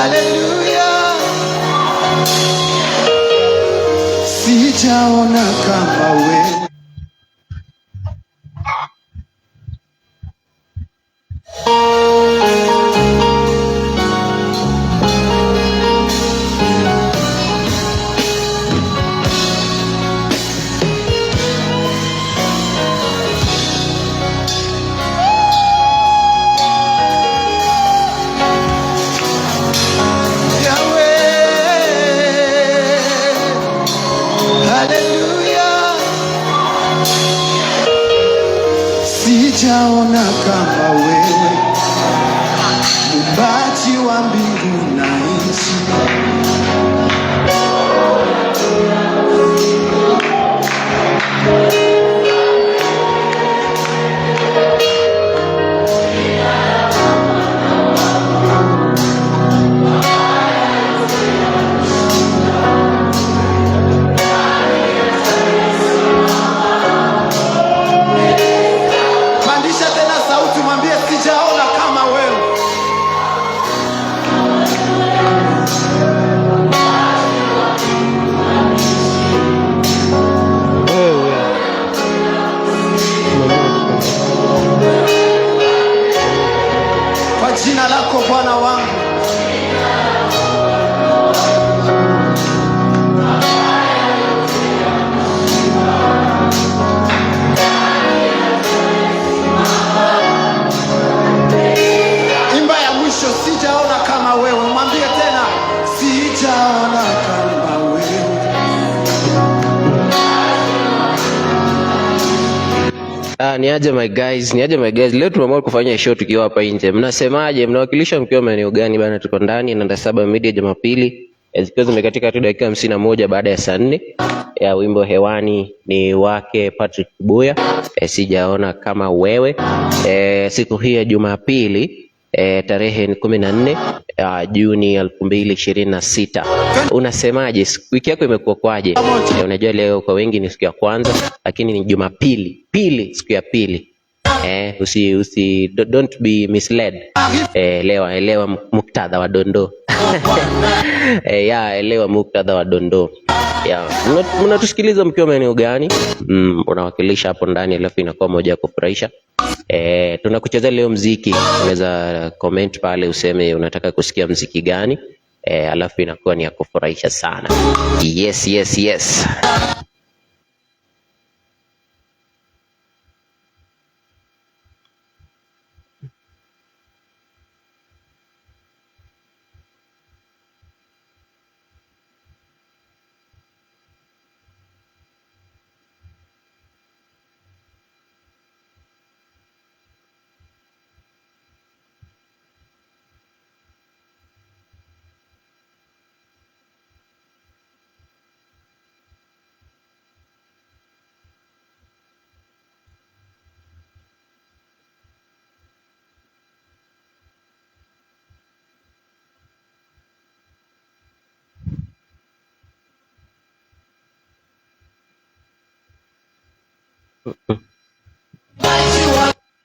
Haleluya, sijaona kama wewe. Yahweh, haleluya, sijaona kama wewe, muumbaji wa mbingu na nchi. Pandisha tena sauti, mwambie sijaona kama wewe. Wewe Kwa jina lako Bwana wangu, imba ya mwisho, sijaona kama wewe. Mwambie tena, sijaona kama wewe. Ah, ni aje my guys, ni aje my guys. Leo tumeamua kufanya show tukiwa hapa nje. Mnasemaje? Mnawakilisha mkiwa maeneo gani bana? Tuko ndani ya Nanda Saba Media Jumapili, zikiwa zimekatika tu dakika 51 baada ya saa 4. Ya wimbo hewani ni wake Patrick Buya, sijaona kama wewe. Siku hii ya Jumapili, tarehe ni 14 Juni 2026. Unasemaje? Wiki yako imekuwa kwaje? Unajua leo kwa wengi ni siku ya kwanza, lakini ni Jumapili pili, siku ya pili. Usi, usi, don't be misled. Elewa, elewa muktadha wa dondoo. Ya, elewa muktadha wa dondoo. Ya, mnatusikiliza mkiwa maeneo gani? Unawakilisha hapo ndani, alafu inakuwa moja ya kufurahisha. Tunakuchezea leo mziki. Unaweza comment pale useme unataka kusikia mziki gani. Alafu inakuwa ni ya kufurahisha sana. Yes, yes, yes.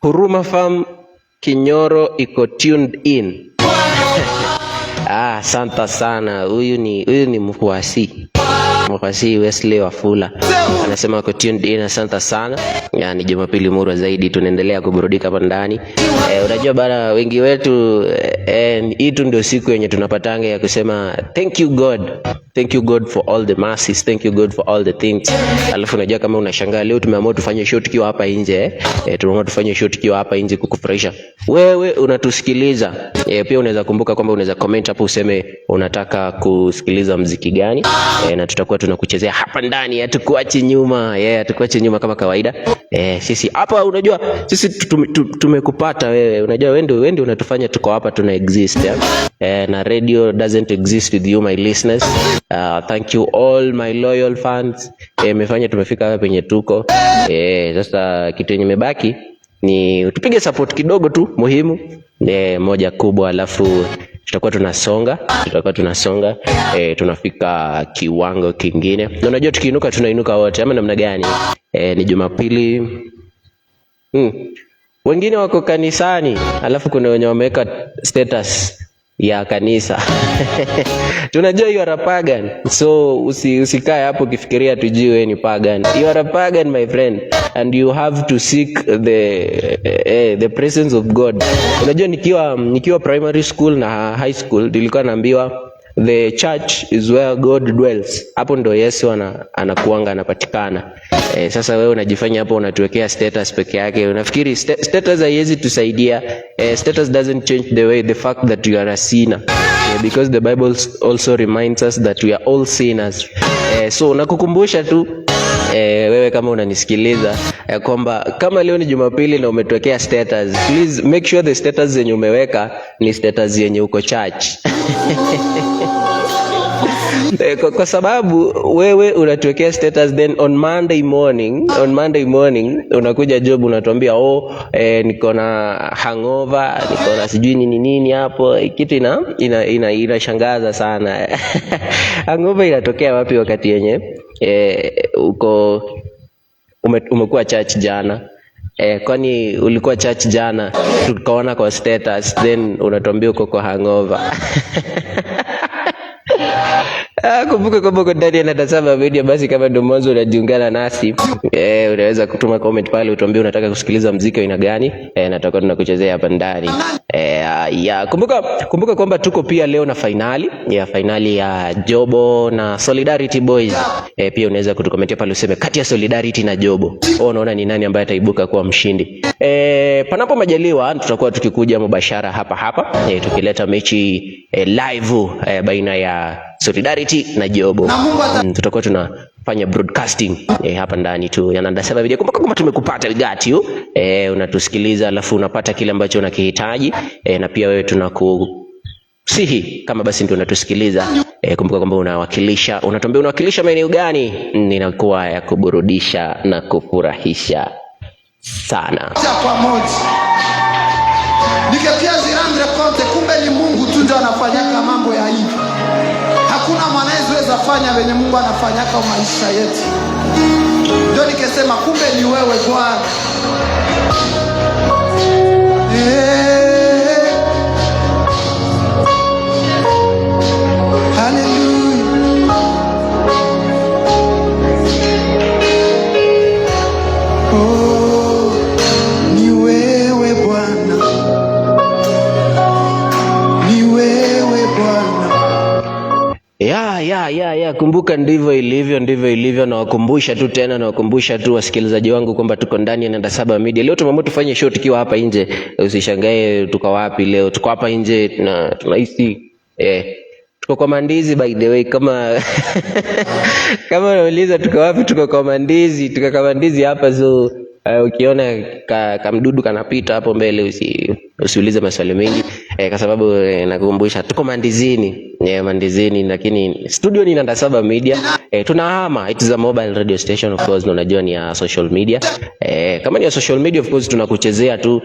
Huruma Farm Kinyoro iko tuned in. Ah, asante sana. Huyu ni mfuasi. Mfuasi Wesley Wafula. Anasema ako tuned in, asante sana. Yani Jumapili murwa zaidi, tunaendelea kuburudika hapa ndani. Unajua bana, wengi wetu, hii tu ndio siku yenye tunapatanga ya kusema thank you God. Thank you God for all the mercies. Thank you God for all the things. Alafu unajua kama unashangaa leo tumeamua tufanye show tukiwa hapa nje. Tumeamua tufanye show tukiwa hapa nje kukufurahisha. Wewe unatusikiliza. Pia unaweza kumbuka kwamba unaweza comment hapo useme unataka kusikiliza mziki gani. Na tutakuwa tunakuchezea hapa ndani, hatukuachi nyuma. Hatukuachi nyuma kama kawaida. Sisi hapa unajua sisi tumekupata wewe. Unajua wewe ndio unatufanya tuko hapa tuna exist. Na radio doesn't exist with you my listeners. Thank you all my loyal fans. Imefanya tumefika hapa penye tuko. Sasa kitu yenye imebaki ni tupige support kidogo tu muhimu. Moja kubwa, alafu tutakuwa tunasonga, tutakuwa tunasonga, tunafika kiwango kingine. Na unajua tukiinuka tunainuka wote ama namna gani? Ni Jumapili. Wengine wako kanisani, alafu kuna wenye wameweka status ya kanisa. Tunajua you are a pagan, so usikae hapo ukifikiria tujue wewe ni pagan. You are a pagan, my friend, and you have to seek the presence of God. Unajua nikiwa primary school na high school nilikuwa naambiwa the church is where God dwells. Hapo ndo Yesu anakuanga anapatikana. Sasa wewe unajifanya hapo unatuwekea status peke yake. Unafikiri status haiwezi tusaidia. Status doesn't change the fact that you are a sinner. Because the Bible also reminds us that we are all sinners. So nakukumbusha tu, wewe kama unanisikiliza, kwamba kama leo ni Jumapili na umetuwekea status, please make sure the status zenye umeweka ni status yenye uko church. Kwa sababu wewe unatuwekea status, then on Monday morning unakuja job unatuambia, "Oh, niko na hangover, niko na sijui nini nini hapo." Kitu inashangaza sana. Hangover inatokea wapi wakati yenye uko umekuwa church jana? Kwani ulikuwa church jana tukaona kwa status, then unatuambia uko kwa hangover? Kumbuka kwamba uko ndani ya Nanda Media. Basi kama ndio mwanzo unajiungana nasi, unaweza kutuma comment pale utuambie unataka kusikiliza mziki aina gani, na tutakuwa tunakuchezea hapa ndani. Ya, kumbuka kwamba tuko pia leo na fainali ya Jobo na Solidarity Boys. Pia unaweza kutukomentia pale useme kati ya Solidarity na Jobo, wewe unaona ni nani ambaye ataibuka kuwa mshindi? Panapo majaliwa tutakuwa tukikuja mubashara hapa hapa, tukileta mechi live, baina ya Solidarity na Jobo. Na Mungu Tutakuwa tunafanya broadcasting hapa ndani tu ya Nanda Saba Media. Kumbuka kwamba tumekupata, we got you. Unatusikiliza alafu unapata kile ambacho unakihitaji, na pia wewe tunakusihi kama basi ndio unatusikiliza, kumbuka kwamba unawakilisha, unatuambia unawakilisha maeneo gani. Inakuwa ya kuburudisha na kufurahisha sana. Moja kwa moja nikakia jirendre compte, kumbe ni Mungu tu ndio anafanyaka mambo ya hivi. Hakuna mwanaweza fanya venye Mungu anafanyaka maisha yetu. Ndio nikesema kumbe ni wewe Bwana. Hallelujah. Oh, ni wewe Bwana, ni wewe Bwana. Ya, kumbuka ndivyo ilivyo, ndivyo ilivyo. Nawakumbusha tu tena, nawakumbusha tu wasikilizaji wangu kwamba tuko ndani ya Nanda Saba Media. Leo tumeamua tufanye show tukiwa hapa nje. Usishangae tuko wapi leo, tuko hapa nje na tunahisi, tuko kwa mandizi, by the way, kama unauliza tuko wapi, tuko kwa mandizi, tuko kwa mandizi hapa. So ukiona kamdudu kanapita hapo mbele usiulize maswali mengi, kwa sababu nakukumbusha tuko mandizini, mandizini, lakini studio ni Nanda Saba Media. Tunahama, it is a mobile radio station, of course, na unajua ni ya social media. Kama ni ya social media, of course tunakuchezea tu.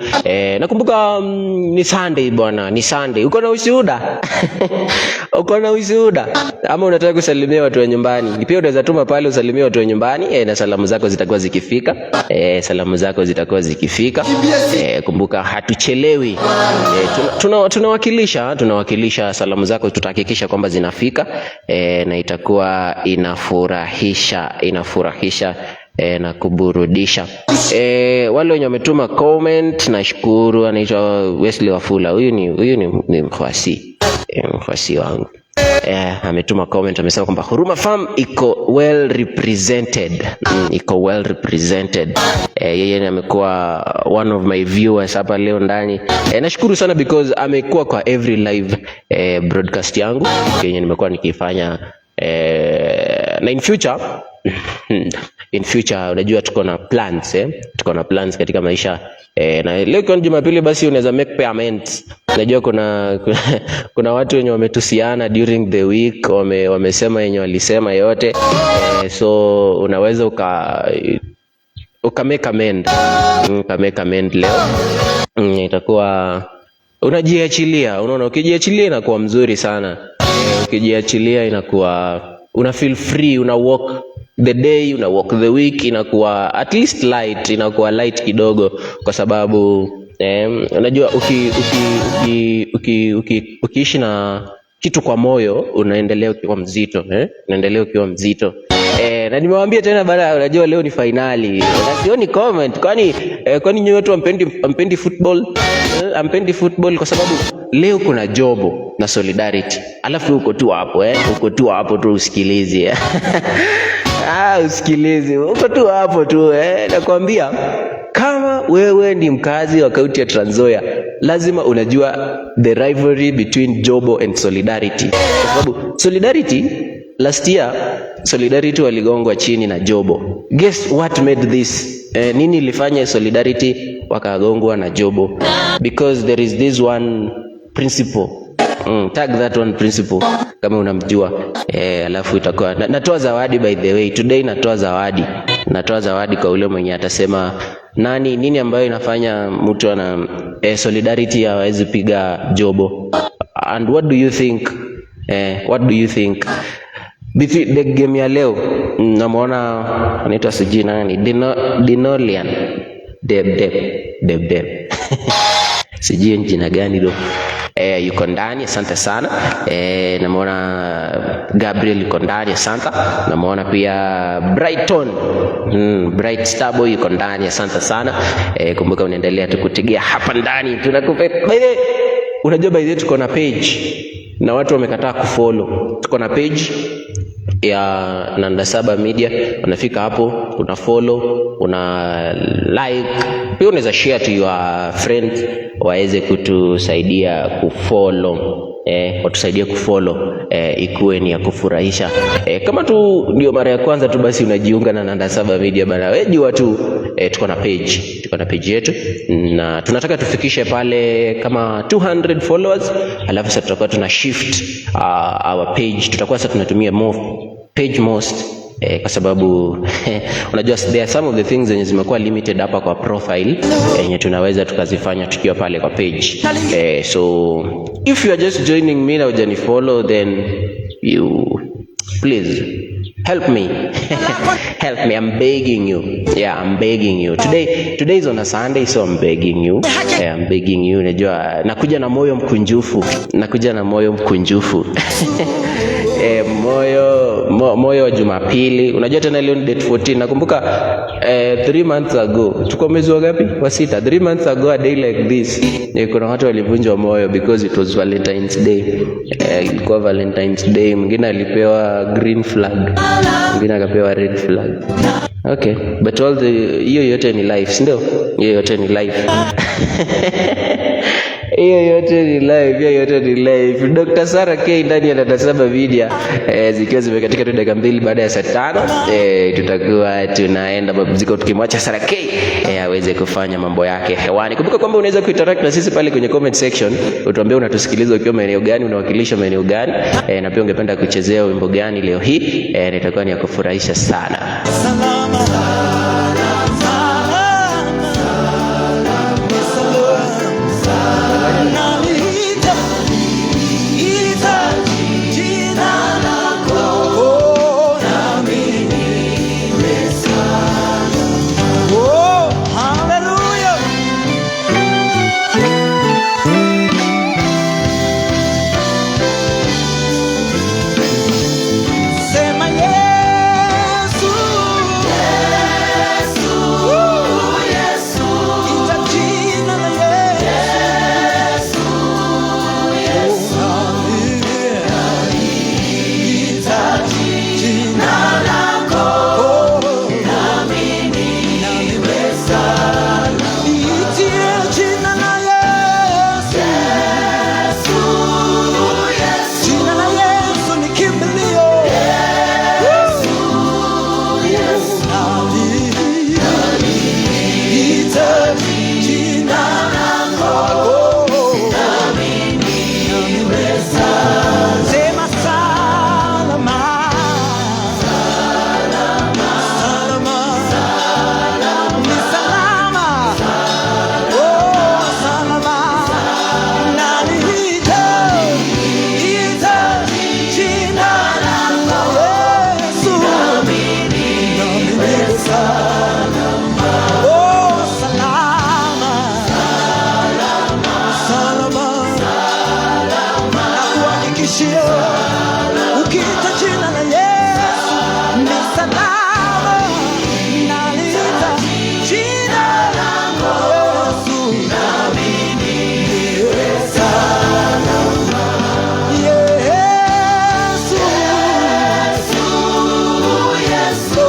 Nakumbuka ni Sunday bwana, ni Sunday. Uko na ushuhuda? Uko na ushuhuda ama unataka kusalimia watu wa nyumbani? Pia unaweza tuma pale usalimie watu wa nyumbani, na salamu zako zitakuwa zikifika. Salamu zako zitakuwa zikifika. Kumbuka hatuchelewi. Tunawakilisha salamu zako, tutahakikisha kwamba zinafika, na itakuwa inafurahisha na kuburudisha. Wale wenye wametuma comment nashukuru. Anaitwa Wesley Wafula, huyu ni mfuasi wangu. Ametuma comment, amesema kwamba Huruma Farm iko well represented. Iko well represented. Yeye amekuwa one of my viewers hapa leo ndani. Nashukuru sana because amekuwa kwa every live broadcast yangu yenye nimekuwa nikifanya, na in future unajua tuko na plans, eh? Tuko na plans katika maisha, na leo ikiwa ni Jumapili basi unaweza make payment. Unajua kuna watu wenye wametusiana during the week, wamesema yenye walisema yote, so unaweza uka make amend, uka make amend leo, itakuwa unajiachilia. Unaona, ukijiachilia inakuwa mzuri sana. Ukijiachilia inakuwa una feel free, una walk the day, una walk the week, inakuwa at least light, inakuwa light kidogo kwa sababu Unajua ukiishi na kitu kwa moyo unaendelea ukiwa mzito, eh? Unaendelea ukiwa mzito. Na nimewaambia tena bana, unajua leo ni finali. Na sioni comment. Kwani nyinyi watu hampendi football? Hampendi football kwa sababu leo kuna Jobo na Solidarity. Alafu uko tu hapo, eh? Uko tu hapo tu usikilize. Ah, usikilize. Uko tu hapo tu, eh? Nakwambia kama wewe ni mkazi wa kaunti ya Trans Nzoia, lazima unajua the rivalry between Jobo and Solidarity. Kwa sababu Solidarity last year, Solidarity waligongwa chini na Jobo. Guess what made this? Nini ilifanya Solidarity wakagongwa na Jobo? Because there is this one principle. Tag that one principle kama unamjua, alafu itakuwa natoa zawadi, by the way, today natoa zawadi. Natoa zawadi kwa ule mwenye atasema nani, nini ambayo inafanya mtu ana Solidarity hawezi piga Jobo, and what do you think, what do you think between the game ya leo? Namuona anaitwa sijui nani, Dinolian Deb Deb Deb Deb, sijui ni jina gani do. Yuko ndani, asante sana. Namuona Gabriel yuko ndani, asante. Namuona pia Brighton, Bright Starboy yuko ndani, asante sana. Kumbuka unaendelea tukutegea hapa ndani, tunakupa, by the way, unajua, by the way, tuko na page na watu wamekataa kufollow. Tuko na page ya Nanda Saba Media, unafika hapo una follow, una like, pia unaweza share to your friends waweze kutusaidia kufollow, watusaidie kufollow, ikuwe ni ya kufurahisha. Kama tu ndio mara ya kwanza tu basi unajiunga na Nanda Saba Media bana, wewe jua tu, tuko na page yetu na tunataka tufikishe pale kama 200 followers, alafu sasa tutakuwa tuna shift our page, tutakuwa sasa tunatumia more page most, kwa sababu unajua there are some of the things zenye zimekuwa limited hapa kwa profile yenye tunaweza tukazifanya tukiwa pale kwa page. So if you are just joining me na hujanifollow, then you please help me, help me, I'm begging you. Yeah, I'm begging you today. Today is on a Sunday, so I'm begging you. Yeah, I'm begging you. Unajua nakuja na moyo mkunjufu, nakuja na moyo mkunjufu, moyo wa Jumapili. Unajua tena leo ni date 14. Nakumbuka 3 months ago, tuko mwezi wa gapi? Wa sita. 3 months ago, a day like this, kuna watu walivunjwa moyo because it was Valentine's Day. Ilikuwa Valentine's Day, mwingine alipewa green flag, mwingine akapewa red flag. Okay, but all the hiyo yote ni life, si ndio? Hiyo yote ni life. Hiyo yote ni live, hiyo yote ni live. Dr. Sarah K ndani ya Dada Saba Media, zikiwa zimekatika tu dakika 2 baada ya saa 5, tutakuwa tunaenda mapumziko tukimwacha Sarah K aweze kufanya mambo yake hewani. Kumbuka kwamba unaweza kuinteract na sisi pale kwenye comment section, utuambie unatusikiliza ukiwa maeneo gani, unawakilisha maeneo gani, na pia ungependa kuchezea wimbo gani leo hii, nitakuwa ni ya kufurahisha sana. Salama. Salama. Salama. Naliita, ita jina lako, nami niwe salama. Oh, hallelujah. Sema Yesu. Tishio. Ukiita jina la Yesu ni salama. Naliita jina la Yesu. Yesu. Yesu. Oh, Yesu.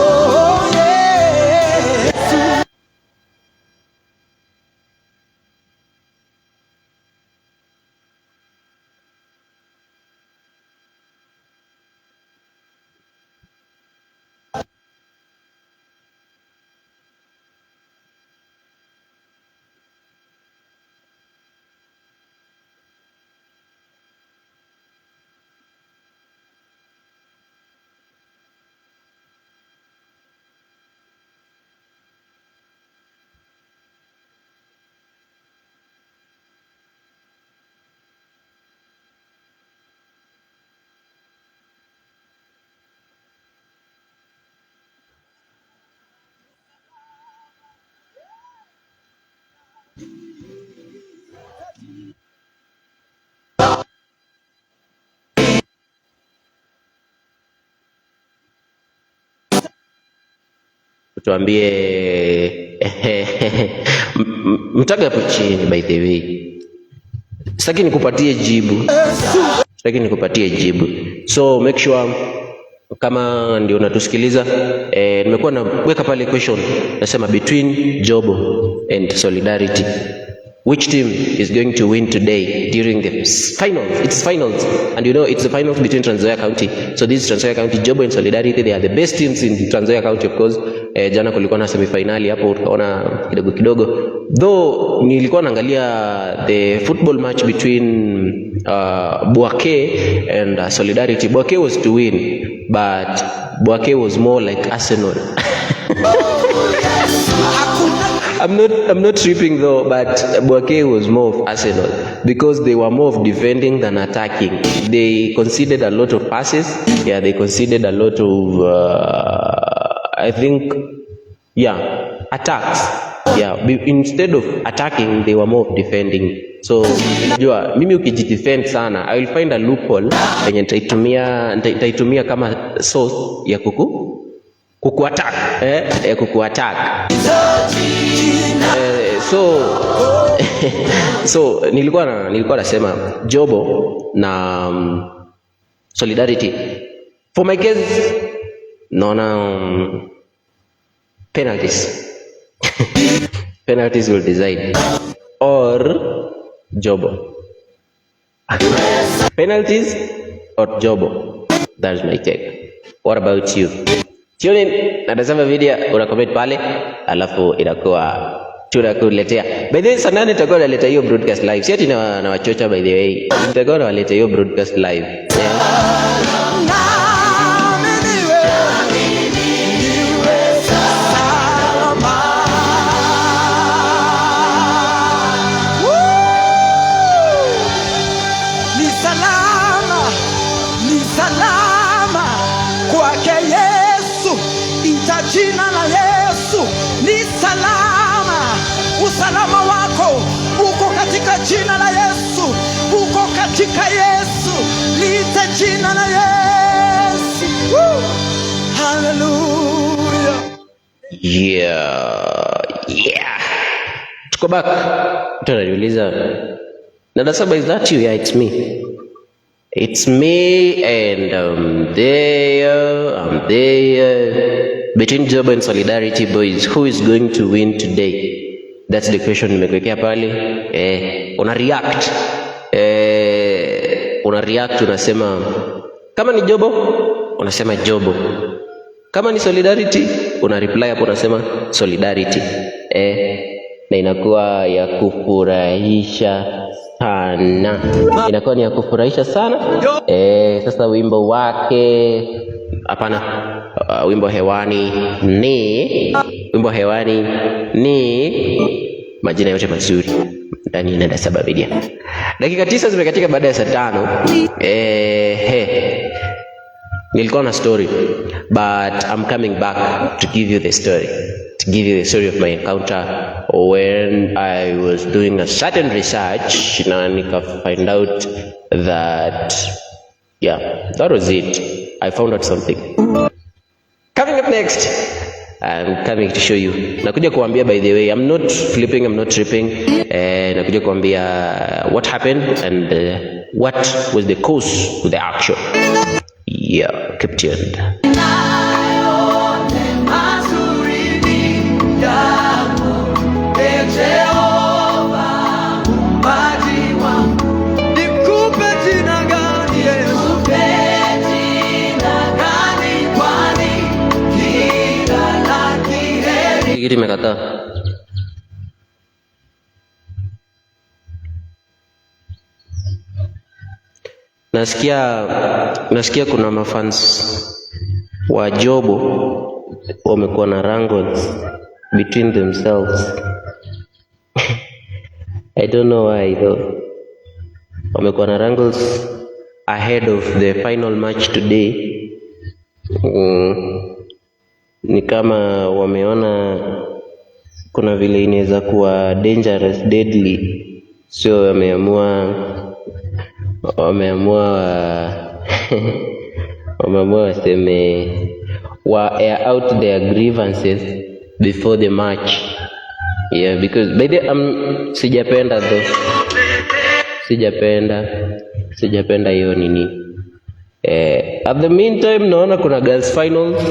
Tuambie mtage hapo chini. By the way, sitaki nikupatie jibu, sitaki nikupatie jibu, so make sure kama ndio unatusikiliza, nimekuwa naweka pale question, nasema between Jobo and Solidarity, which team is going to win today during the finals? It's finals, and you know it's the finals between Trans Nzoia County. So this is Trans Nzoia County, Jobo and Solidarity, they are the best teams in Trans Nzoia County, of course. Jana kulikuwa na semifinali hapo, tukaona kidogo kidogo, though nilikuwa naangalia the football match between Bouake and Solidarity. Bouake was to win, but Bouake was more like Arsenal. I'm not tripping though, but Bouake was more of Arsenal because they were more of defending than attacking. They conceded a lot of passes. Yeah, they conceded a lot of I think, yeah, attacks. Yeah, instead of attacking, they were more of defending. So jua mimi ukijidefend sana, I will find a loophole yenye nitaitumia kama source ya kuku attack, ya kuku attack. So nilikuwa nasema Jobo na Solidarity, for my case naona penalties. Penalties will decide, or Jobo. Penalties or Jobo, that's my take. What about you? Tune in, natazama video, una comment pale, alafu inakuwa tunakuletea. By the way, saa 8 nitakuwa naleta hiyo broadcast live. Si ati na wachocha, by the way, nitakuwa nawaletea hiyo broadcast live, yeah. Nami niwe salama. Woo! Ni salama, ni salama kwake Yesu, ita jina la Yesu, ni salama. Usalama wako uko katika jina la Yesu, uko katika Yesu. Liite jina la Yesu. Woo! Hallelujah. Yeah. Tuko back. Mtu ananiuliza, "Dada Saba, is that you?" Yeah, it's me. It's me and I'm there. I'm there. Between Jobo and Solidarity Boys, who is going to win today? That's the question nimekuwekea pale. Una react. Una react, unasema kama ni Jobo, unasema Jobo. Kama ni Solidarity, una reply hapo unasema Solidarity. Na inakuwa ya kufurahisha sana, inakuwa ni ya kufurahisha sana. Sasa wimbo wake, hapana, wimbo hewani ni majina yote mazuri ndani ya Nanda Saba Media. Dakika 9 zimekatika baada ya saa 5. He. Nilikuwa na story, but I'm coming back to give you the story, to give you the story of my encounter when I was doing a certain research na nika find out that Yeah, that was it. I found out something. Coming up next, I'm coming to show you. Nakuja kuambia, by the way, I'm not flipping, I'm not tripping. Nakuja kuambia what happened and what was the cause to the action. Yeah, keep tuned. Mazuri ni yako, e Jehova, muumbaji wangu. Nikupe jina gani, Yesu? Nikupe jina gani, kwani kila la kheri Kitu imekataa. Nasikia kuna mafans wa Jobo wamekuwa na wrangles between themselves. I don't know why though. Wamekuwa na wrangles ahead of the final match today. Ni kama wameona kuna vile inaweza kuwa dangerous, deadly, so wameamua waseme wa air out their grievances before the match. Yeah, because by the sijapenda though, sijapenda hiyo nini. At the meantime naona kuna girls finals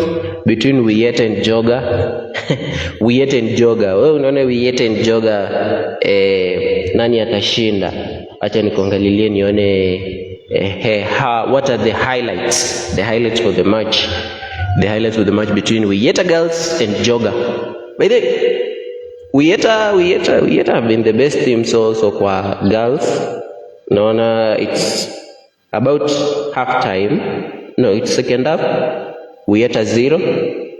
between Wiyeta and Joga. Wiyeta and Joga. Wewe unaona Wiyeta and Joga, nani atashinda? Acha nikuangalilie nione, what are the highlights? The highlights for the match. The highlights for the match between Wiyeta girls and Joga. By the way, Wiyeta have been the best teams also kwa girls. Naona it's about half time. No, it's second half. Wiyeta 0,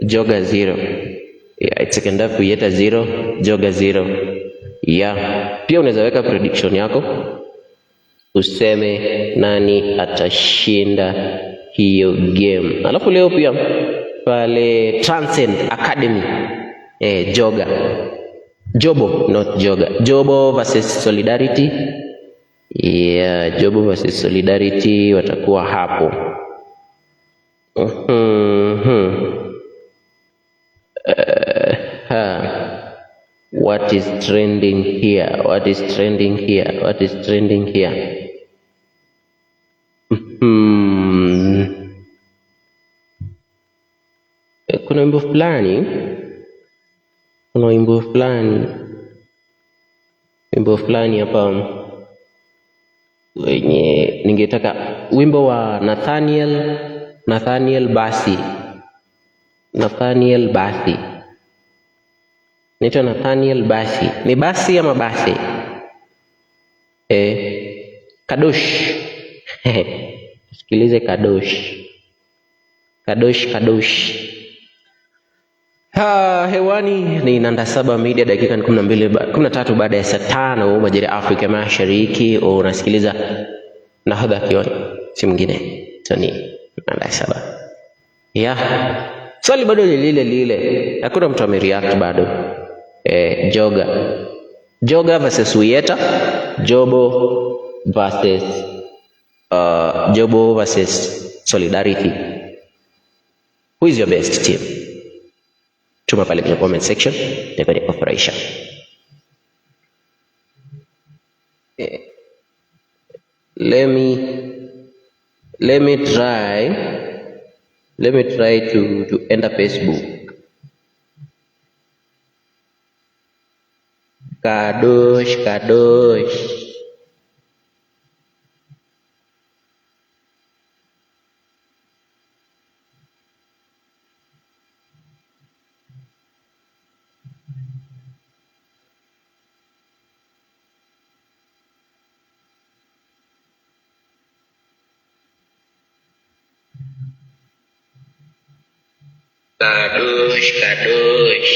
Joga 0. Yeah, it's second half, Wiyeta 0, Joga 0. Yeah. Pia unaweza weka prediction yako useme nani atashinda hiyo game. Alafu leo pia pale Transcend Academy, Joga, Jobo, not Joga, Jobo versus Solidarity. Yeah, Jobo versus Solidarity watakuwa hapo. What is trending here? What is trending here? What is trending here? Kuna wimbo fulani, kuna wimbo fulani hapa wenye ningetaka, wimbo wa Nathaniel Basi, Nathaniel Basi, naitwa Nathaniel Basi, ni Basi ama Basi? Kadosh. Tusikilize Kadosh, Kadosh, Kadosh. Ha, hewani ni Nanda Saba Media, dakika ni 12 13 baada ya saa 5 majira ya Afrika Mashariki. Unasikiliza nahodha Kioni, si mwingine Tony Nanda Saba. Yeah. Swali bado ni lile lile, hakuna mtu amereact bado. Joga, Joga versus Wiyeta, Jobo versus Solidarity. Who is your best team? Tuma pale kwenye comment section, nitakuwa nikufurahisha. Let me try to enter Facebook. Kadosh, Kadosh. Kadosh, Kadosh.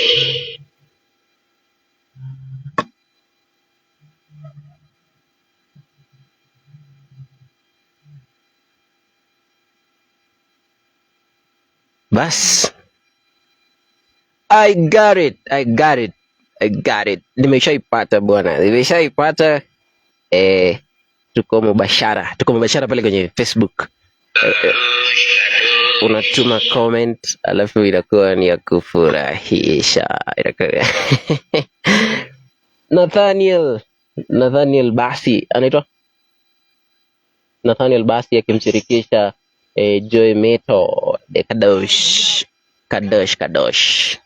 Bas. I got it. I got it. I got it. Nimeshaipata bwana. Nimeshaipata. Tuko mubashara. Tuko mubashara pale kwenye Facebook. Unatuma comment alafu inakuwa ni ya kufurahisha. Nathaniel Basi anaitwa Nathaniel Basi akimshirikisha Joy Meto de Kadosh Kadosh Kadosh.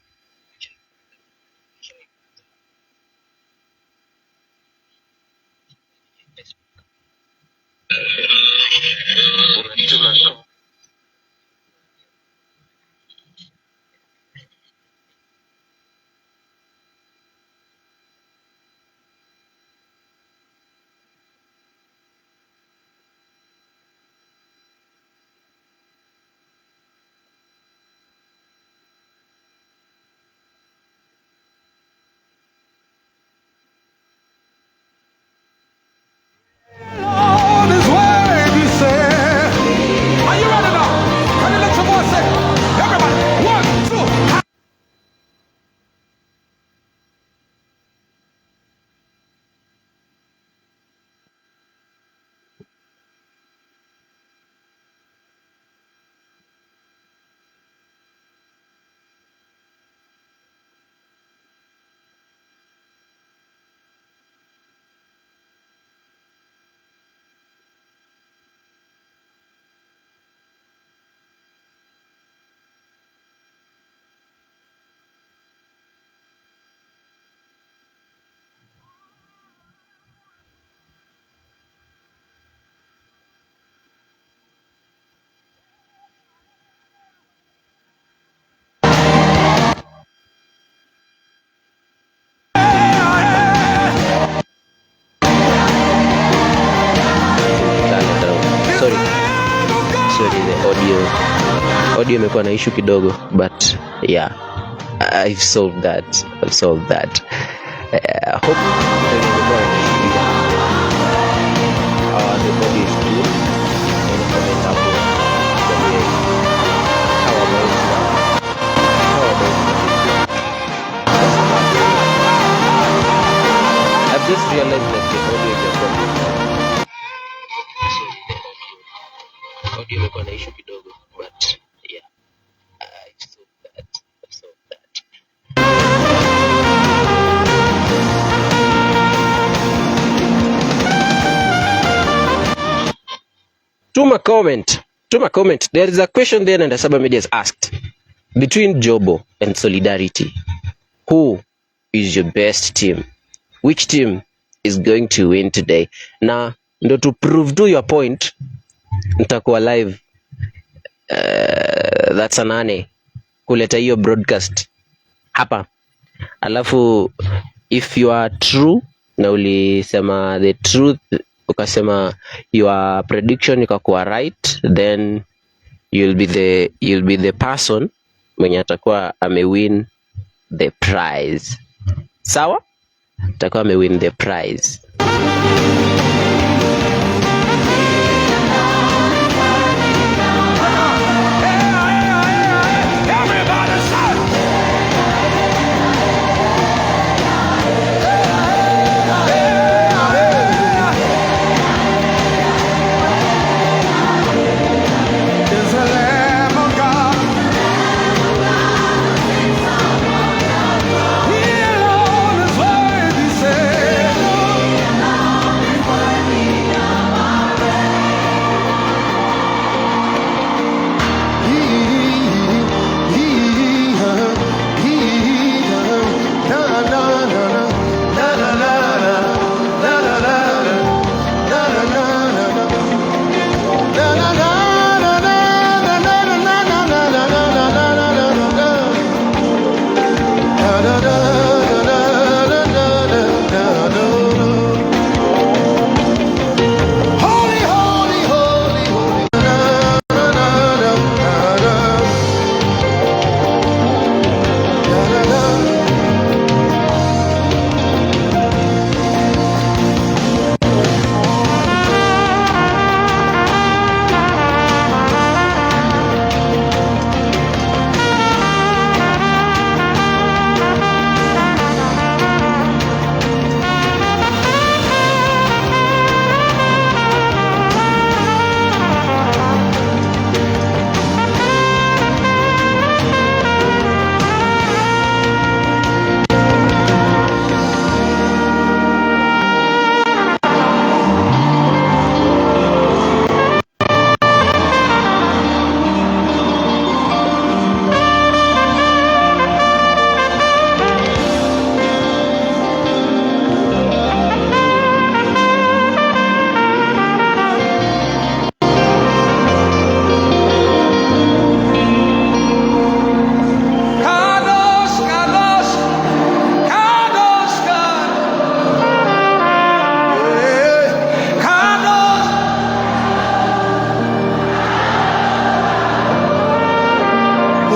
Lord is worthy, say. Are you ready now? Can you let your voice say? Everybody, one, two. Sorry. Sorry, the audio imekuwa na issue kidogo, but yeah, I've solved that. I've solved that. Hope imekuwa na issue pia. The audio is good. Unaweza comment hapo. Tuambie how about now? How about now? Kwa sababu I've just realized that the audio haijakuwa good. Sorry, the audio imekuwa na issue kidogo, but yeah, I've solved that. I've solved that. Tuma comment. Tuma comment. There is a question there and Saba Media has asked. Between Jobo and Solidarity, who is your best team? Which team is going to win today? Na ndo to prove to your point, nitakuwa live that's saa 8 kuleta hiyo broadcast hapa. Alafu if you are true na ulisema the truth, ukasema your prediction ikakuwa right, then you'll be the person mwenye atakuwa amewin the prize. Sawa? Atakuwa amewin the prize. Everybody shout. Is the Lamb of God. He alone is worthy, say.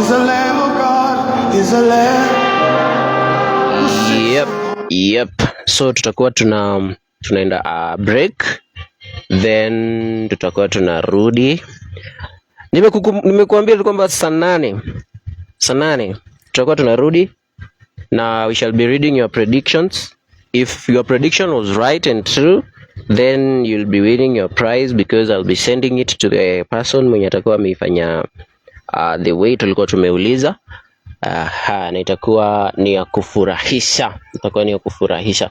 Is the Lamb of God, is the Lamb. Yep. So tutakuwa tunaenda break, then tutakuwa tunarudi. Nimekuambia tu kwamba saa 8 tutakuwa tunarudi na we shall be reading your predictions. If your prediction was right and true, then you'll be winning your prize because I'll be sending it to the person mwenye atakuwa ameifanya the way tulikuwa tumeuliza. Aha, na itakuwa ni ya kufurahisha, itakuwa ni ya kufurahisha.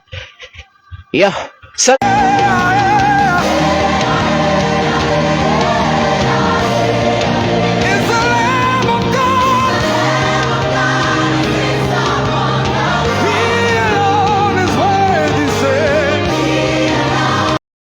Yeah. Sa